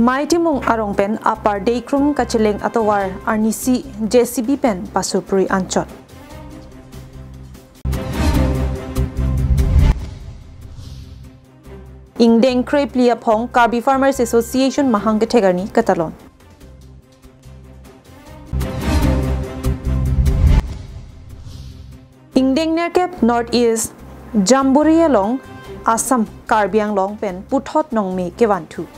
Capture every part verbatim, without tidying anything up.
Maitimung arong pen Upper Deikhrung kacheleng atovar arnisi J C B pen pasurprui anchot. Ingdeng krephli aphong Karbi Farmers Association mahang kethek arni katalon. Ingdeng nerkep North East Jamboree along Assam Karbi Anglong pen puthot nongme kevanthu.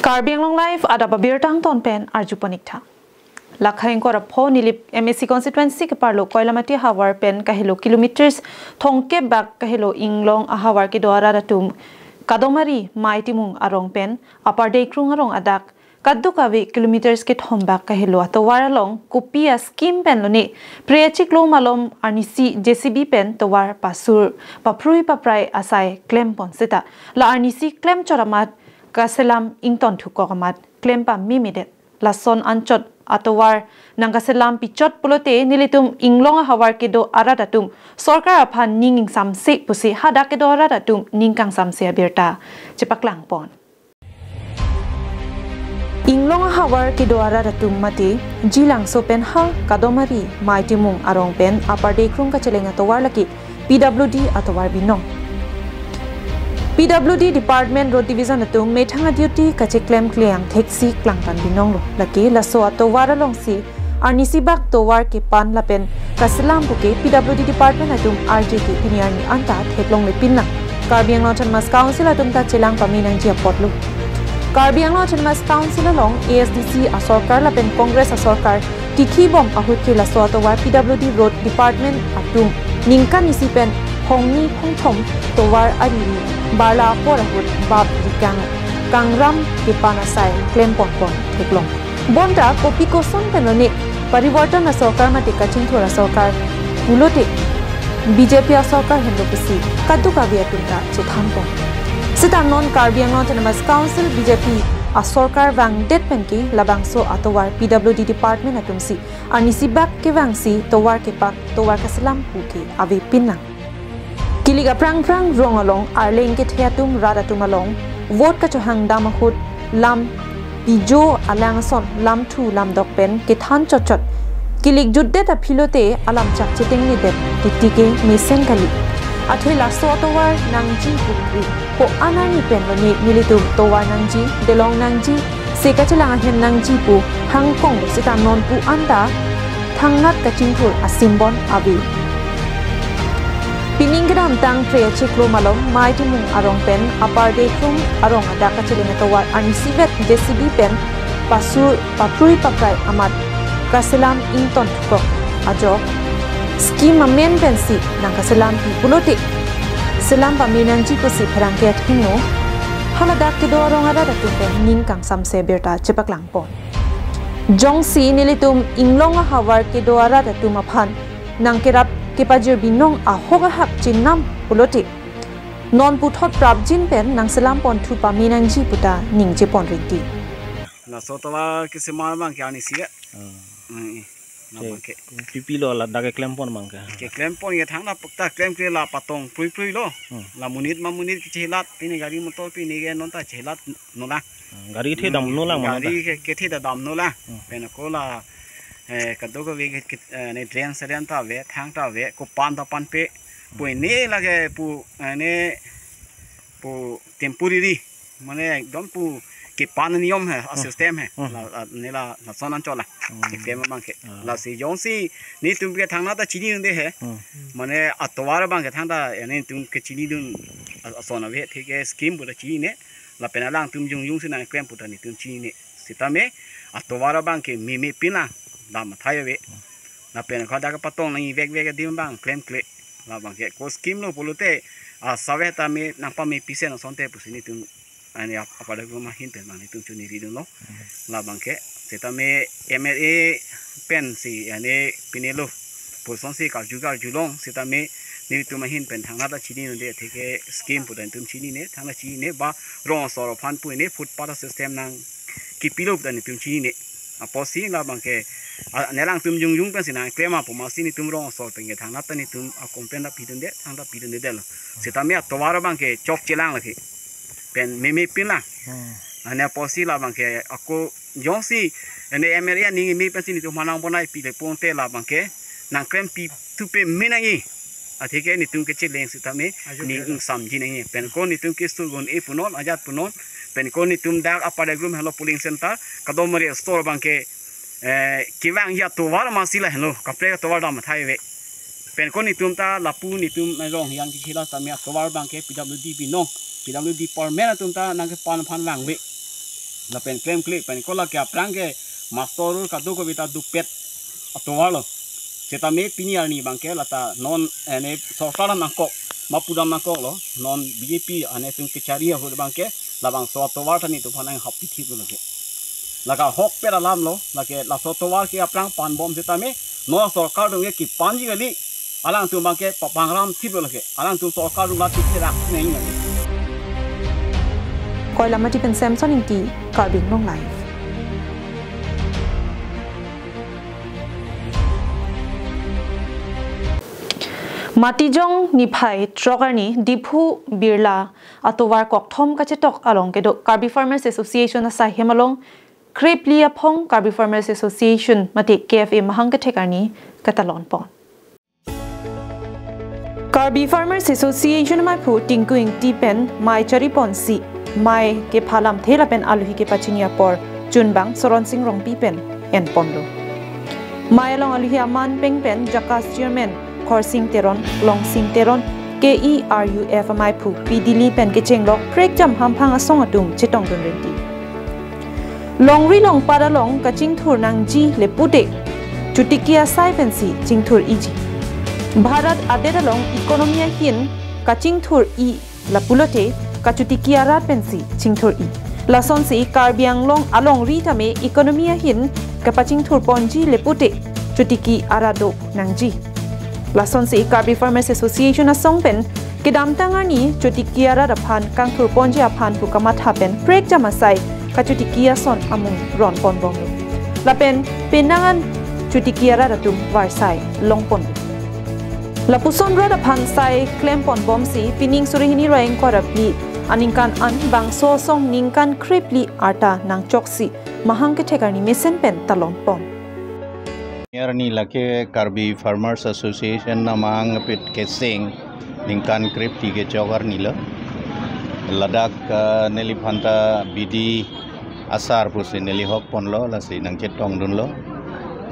Karbi Anglong Live adap abirta angton pen arjupon ik tha. Lakha ingkoi ra pho Nilip M A C constituency keparlo Koilamati ahavar pen kahelo kilometers thomkep bak kahelo Inglong ahavar kedo arat atum Kadomari Maitimung arong pen Upper Deikhrung arong adak kadokave kilometers kethom bak kahelo atovar along kopi a-scheme pen lone pre achiklo malom arnisi J C B pen tovar pasur paphrui paprai asai klempon seta la arnisi klemchot amat kaselam ingtonthukok amat klem pamemedet. Lason anchot atovar nangkaselam pichot pulote nelitum Inglong ahavar kedo arat atum sorkar aphan ning ingsamse pusi hadak kedo arat atum ning kangsamse abirta chepaklangpon. Inglong ahavar kedo arat atum mate Jilangso pen ha Kadomari Maitimung arong pen Upper Deikhrung kacheleng atovar lake P W D atovar binong. P W D Department Road Division atum methang a-duty kacheklem klemang theksi klangpan binonglo. Lake laso atovar alongsi arnisi bak tovar kepan lapen kaselam puke P W D Department atum arje ke pini arni anta theklongle pinlang. Karbi Anglong Autonomous Council atum ta chelang pame nangji apotlo. Karbi Anglong Autonomous Council along A S D C asorkar lapen Congress asorkar tithi bom ahut ke laso atovar P W D Road Department atum ningkan isi pen hongni hongthom tovar ariri barla apor ahut bap rikang kangram kepan asai klemponpon theklong. Bonta kopi koson pen lone parivartan asorkar mate kachingthur asorkar pulote B J P asorkar henlo pusi kadokave atum ta chethanpon. Seta non Karbi Anglong Autonomous Council B J P asorkar vangdet penke labangso atovar P W D Department atumsi arnisi bak kevangsi tovar kepan tovar kaselam puke ave pinlang. Kilik aphrang phrang rong along arleng kethe atum rat atum along vote kachohang dam ahut lam pijo alang ason lamthu lamdok pen kethan chotchot kilik jutdet aphi lote alamchak chetengnedet titi ke mesen kali. Athe laso atovar nangji putri ko-an arni pen lone nelitum tovar nangji, delong nangji, se kachelang ahem nangji pu hangkong seta non pu anta thangnat kachingthur a-symbol ave. Pining kedamtang pre achiklo malom Maitimung arong pen Upper Deikhrung arong adak kacheleng atovar arnisi vet J C B pen pasur paphrui paprai amat kaselam ingtonthukok ajok scheme amen pensi nangkaselam pi pulote selam pame nangji pusi pherangke athengno haladak kedo arong arat atum pen ning kangsamse birta chepaklangpon. Jongsi nelitum Inglong ahavar kedo arat atum aphan nangkerap kepajir binong ahok ahak chenam pulote non puthot prapjin pen nangselam ponthu pame nangji puta ningje pon rinti. Laso tovar kesemar abang ke arnisi ya. Hmm. Hmm, eh. Nama ke. Pipi lo ladak keklempon abang ke. Keklempon ke thangta pekta klem ke la patong prui prui lo. Hmm. La monit ma monit kechelat pini gari motor pini ke non ta chelat nolang. Hmm, gari kethe damnolang mano ta. Gari ke, kethe damnolang. Hmm. Pen ako la, eh, kadokave ke, ke, eh, ne drain seren ta ave, thang ta ave, kopan ta panpe. Pu ne lake pu, eh, ne pu temporary. Mane ekdom pu kepan niyom he, a system he. Hmm. La, la, ne la, lason anchot la. Hmm. Keklem abang ke. Ah. Lasi jongsi netum ke thangnat ta chinidunde he. Hmm. Mane atovar abang ke thangta, eh, netum ke chinidun a-, ason ave, thik ke scheme pu ta chinine. Lapen alangtum jongjong si nangklem pu ta netum chinine. Sitame atovar abang ke meme pinlang dam athai ave. Lapen ko dak patong nangji vekvek adim abang klemkle. Labang ke ko scheme lo pulote, ah, save tame nangpame pisen asonte pusi netum ani ap-, apada ko mahin pen abang netum chuniri dunlo. Labang ke sitame M L A pensi ani pine lo. Pulsonsi karju karjulong sitame netum ahin pen thangnat ta chinidunde, thik ke scheme pu ta netum chinine, thangnat chinine ba rong asor aphan pu ne footpath system nangkipilo pu ta netum chinine. Apotsi labang ke, a, ne alangtum jongjong pensi nangklem apo masi netum rong asor pen ke thangnat ta netum a complaint ta pidunde, thang ta pidundedetlo. Sitame atovar abang ke chokchelang lake. pen meme pinlang. Hmm. Ane apotsi labangke ako jongsi ane M L A aning meme pensi netum aphan nang bonai pipe pon te labangke nang klem pi thupe menangji. Atheke netum kecheleng sitame ajo ning kira ingsamji nangji. Pen ko netum ke student e punon, ajat punon. Pen ko netum dak Upper Laigrum helo polling center, kadom mari store abangke, eh, kevangji atovar masi lahelo, kaprek atovar dam athai ave. Pen ko netum ta lapu netum, eh, rong yang kikila tame atovar abangke P W D binong, P W D department atum ta nang kepan aphan vangve. Lapen klemkle pen ko lake aphrang ke master roll kadokave ta dopet atovar lo. Sitame pini arni abangke lata non ane sorkar nangkok, mapu dam nangkoklo, non B J P ane atum kechari ahut abangke labangso atovar ta netum aphan nang hap pithip lo lake. Lake ahokpet alam lo, lake laso atovar ke aphrang panbom sitame non sorkar atum ke kepanji kali, alangtum abangke papangram thip lo lake, alangtum sorkar atum la thip therak neng lake. Koilamati pen Samson Ingti, Karbi Anglong Live. Matijong niphai throk arni Diphu Birla atovar kokthom kachetok along kedo Karbi Farmers Association asaihem along krepli aphong Karbi Farmers Association mate K F A mahang kethek arni katalon pon. Karbi Farmers Association maiphu Tinku Ingti pen mei charipon si mei kephalamthe lapen aluhi kepachini apor chunbang Soron Sing Rongpi pen enponlo. Mei along aluhi aman peng pen JACAS Chairman Khorsing Teron, Longsing Teron, K E R U F amaiphu Pi Dili pen kechenglok prekjam hamphang asong atum chetongdun rinti. Longri longpat along kachingthur nangji le pute chotiki asai pensi chingthur-iji. Bharat adet along economy ahin kachingthur-i lapulote kachotiki arat pensi chingthur-i. Lasonsi Karbi Anglong alongri tame economy ahin kapachingthur ponji le pute chotiki arat do nangji. Lasonsi Karbi Farmers Association asong pen kedamtang arni chotiki arat aphan kangthur ponji aphan pu kamatha pen prekjam asai kachotiki ason amung ron ponbomlo. Lapen penang an chotiki arat atum varsai longpon. Lapuson rat aphan sai klem ponbomsi pining suri hini ra ingkoi ra phli aningkan an bangso asong ningkan krephli arta nangchoksi mahang kethek arni mesen pen talon pon. Arni lake Karbi Farmers Association amahang apit keseng ningkan krephli kechok arni lo. Ladak, eh, neliphan ta bidi asar pusi neli hok ponlo, lasi nangchetongdunlo,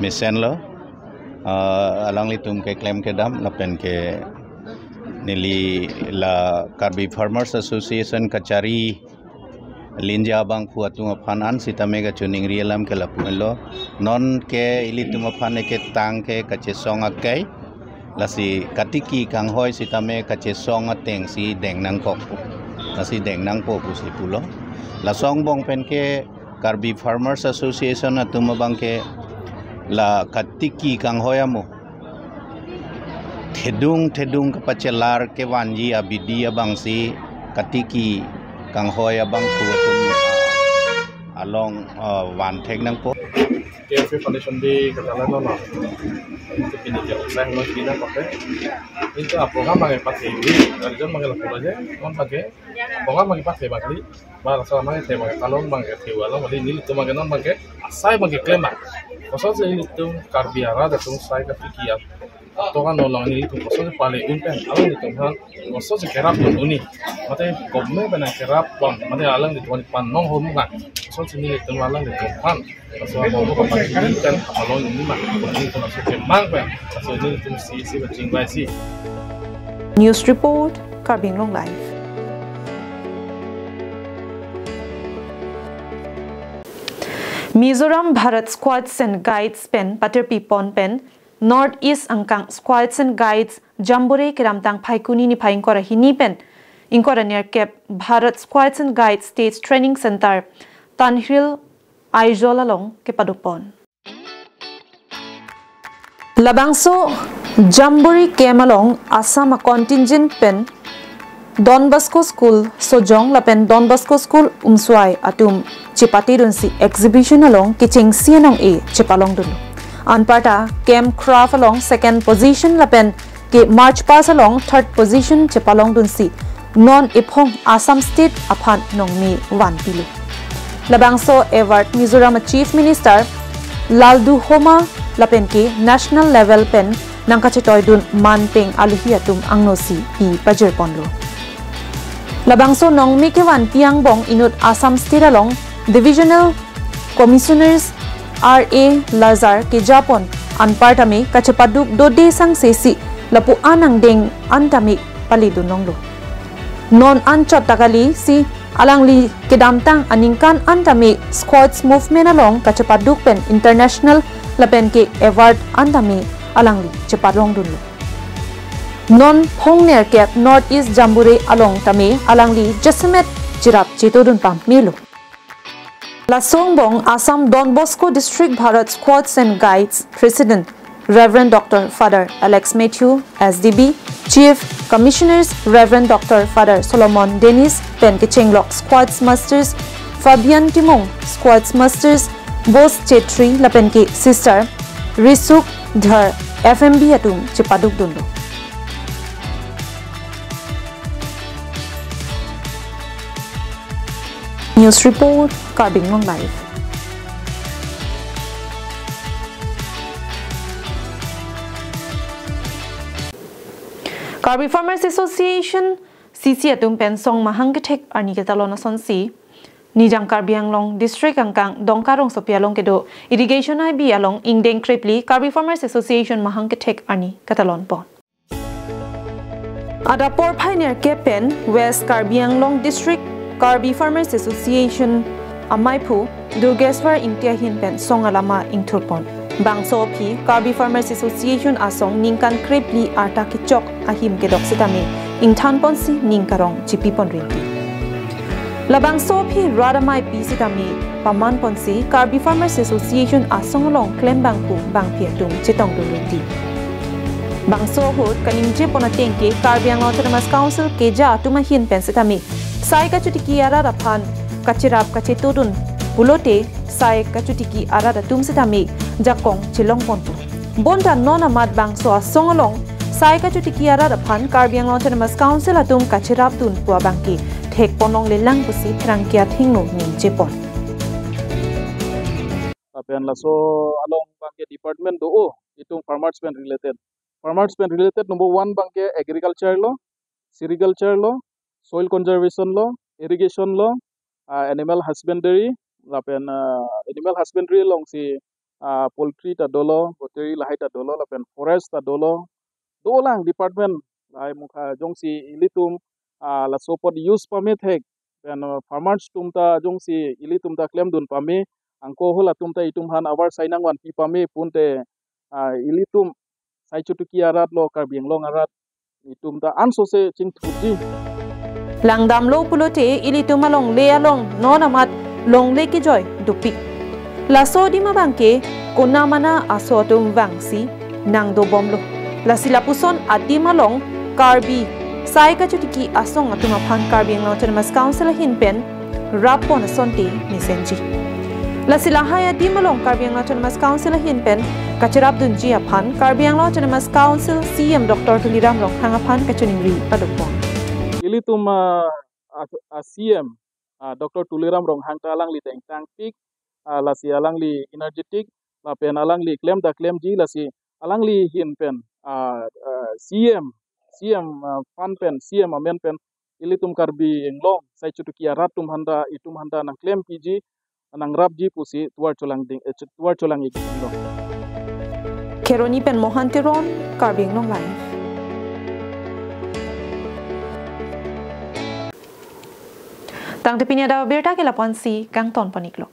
mesenlo. Eh, alanglitum keklem kedam lapen ke neli la Karbi Farmers Association kachari linja abangphu atum aphan an sitame kachiningri alam ke lapu lo. Non ke ilitum aphan ke tang ke kachesong akai. Lasi katiki kanghoi sitame kachesong atengsi deng nangkok pu. Lasi deng nangpo pusi pulo. Laso angbong pen ke Karbi Farmers Association atum abangke la katiki kanghoi amo thedung thedung kapachelar kevanji abidi abangsi katiki kanghoi abangphu atum along, ah, van thek nangpo. K F A Foundation Day katalan lo no. Itu pini ke offline lo pina pakai. Itu apa kan pakai pakai ini, kerja pakai lapu aja, non pakai. Apa kan pakai pakai bakli, ba rasa pakai teh pakai talon pakai teh walang, pakai nelitum pakai non pakai, asai pakai klem bang. Kosonsi nelitum Karbi arat atum sai kapikian. Tokan nolong nelitum kosonsi pale un pen, alanglitum han kosonsi kerap pon un-e. Mate government pen kerap pon, mate alanglitum pan nonghor mukan. Kosonsi nelitum alanglitum pan. Laso abang ko pati pen along ini mah. Nelitum laso kemang pen. Laso nelitum si si baching bai si. News report, Karbi Anglong Live. Mizoram Bharat Scouts and Guides pen paterpi pon pen North East angkang Scouts and Guides Jamboree kedamtang Phaikuni niphai ingkoi ra hini pen ingkoi ra nerkep Bharat Scouts and Guides State Training Center, Tanhril, Aizawl along kepadopon. Labangso Jamboree camp along Assam a contingent pen Don Bosco School Sojong lapen Don Bosco School Umswai atum chepatedunsi exhibition along kechengsi anong-e chepalongdunlo. Anparta camp craft along second position lapen ke march past along third position chepalongdunsi non ephong Assam State aphan nongme vanpilo. Labangso award Mizoram a Chief Minister Lalduhoma lapen ke national level pen nangkachetoidun manpeng aluhi atum angno si pi pajirponlo. Labangso nongme kevanpi angbong inut Assam State along Divisional Commissioners R A Lazar kejapon anpartame kachepaduk dode sangse si lapu an angdeng antame palidun longlo. Non anchot ta kali si alangli kedamtang aningkan antame Squash Movement along kachepaduk pen international lapen ke award antame alangli cheparongdunlo. Non phongnerkep North East Jamboree along tame alangli jasemet chirap chetodun pamelo. Laso angbong Assam Don Bosco District Bharat Scouts and Guides President Reverend Doctor Father Alex Matthew, S D B, Chief Commissioners Reverend Doctor Father Solomon Dennis pen kechenglok Scouts Masters Fabian Timung, Scouts Masters Bos Chetri lapen ke Sister Risuk Dhar F M B atum chepadukdunlo. News report, Karbi Anglong Live. Karbi Farmers Association, C C atum pen song mahang kethek arni ketalon asonsi Nijang Karbi Anglong District angkang Dongka rongsopi along kedo Irrigation I B along ingdeng krepli Karbi Farmers Association mahang kethek arni katalonpon. Adap porphai nerkep pen West Karbi Anglong District Karbi Farmers Association amaiphu Durgeswar Ingti ahin pen song alama ingthurpon. Bangso aphi Karbi Farmers Association asong ningkan krepli arta kechok ahim kedok sitame ingthanponsi ning karong chipipon rinti. Labangso aphi rat amei pi sitame pamanponsi Karbi Farmers Association asong along klembangphu bangphi atum chetongdun rinti. Bangso ahut kaningjepon ateng ke Karbi Anglong Autonomous Council keja atum ahin pen sitame sai kachotiki arat aphan kacherap kachetodun pulote sai kachotiki arat atum sitame jakong chelongponpo. Bonta non amat bangso asong along sai kachotiki arat aphan Karbi Anglong Autonomous Council atum kacherapdun pu abangke thekponlonglelang pusi pherangke athengno ningjepon. Lapen laso along abangke department do-o, itum farmers pen related. Farmers pen related number one abangke agriculture lo, sericulture lo, soil conservation lo, irrigation lo, ah, animal husbandry, lapen, ah, animal husbandry alongsi, ah, poultry ta dolo, poultry lahai ta dolo, lapen forest ta dolo, dolang department lahai mukha jongsi ilitum, ah, laso apot use pame thek, pen, ah, farmers atum ta jongsi ilitum ta klemdun pame, angko hol atum ta itum aphan avar sai nangvanpi pame pute, ah, ilitum sai chotiki arat lo, Karbi Anglong arat, itum ta ansose chingthurji. Langdamlo pulote ilitum alongle along non amat longle kejoi dopik. Laso adim abangke konamana aso atum vangsi nangdobomlo. Lasi lapuson adim along Karbi sai kachotiki asong atum aphan Karbi Anglong Autonomous Council ahin pen rappon asonte mesenji. Lasi lahai adim along Karbi Anglong Autonomous Council ahin pen kacherapdunji aphan Karbi Anglong Autonomous Council C M Doctor Tuliram Ronghang aphan kachiningri padopon. Ilitum, ah, ah, ah, C M, ah, Doctor Tuliram Ronghang ta alangli ta ingtangpik, ah, lasi alangli energetic, lapen alangli klem ta klemji, lasi alangli ahin pen, ah, ah, C M, C M, ah, fund pen, C M amen pen ilitum Karbi Anglong sai chotiki arat atum aphanta, itum aphanta nangklempiji, nangrapji pusi tovar cholangding, eh, tovar cholang-ikding lo. Kheroni pen Mohan Teron, Karbi Anglong Live. Tangte pini adap abirta ke lapu-ansi kangtonpon-iklo.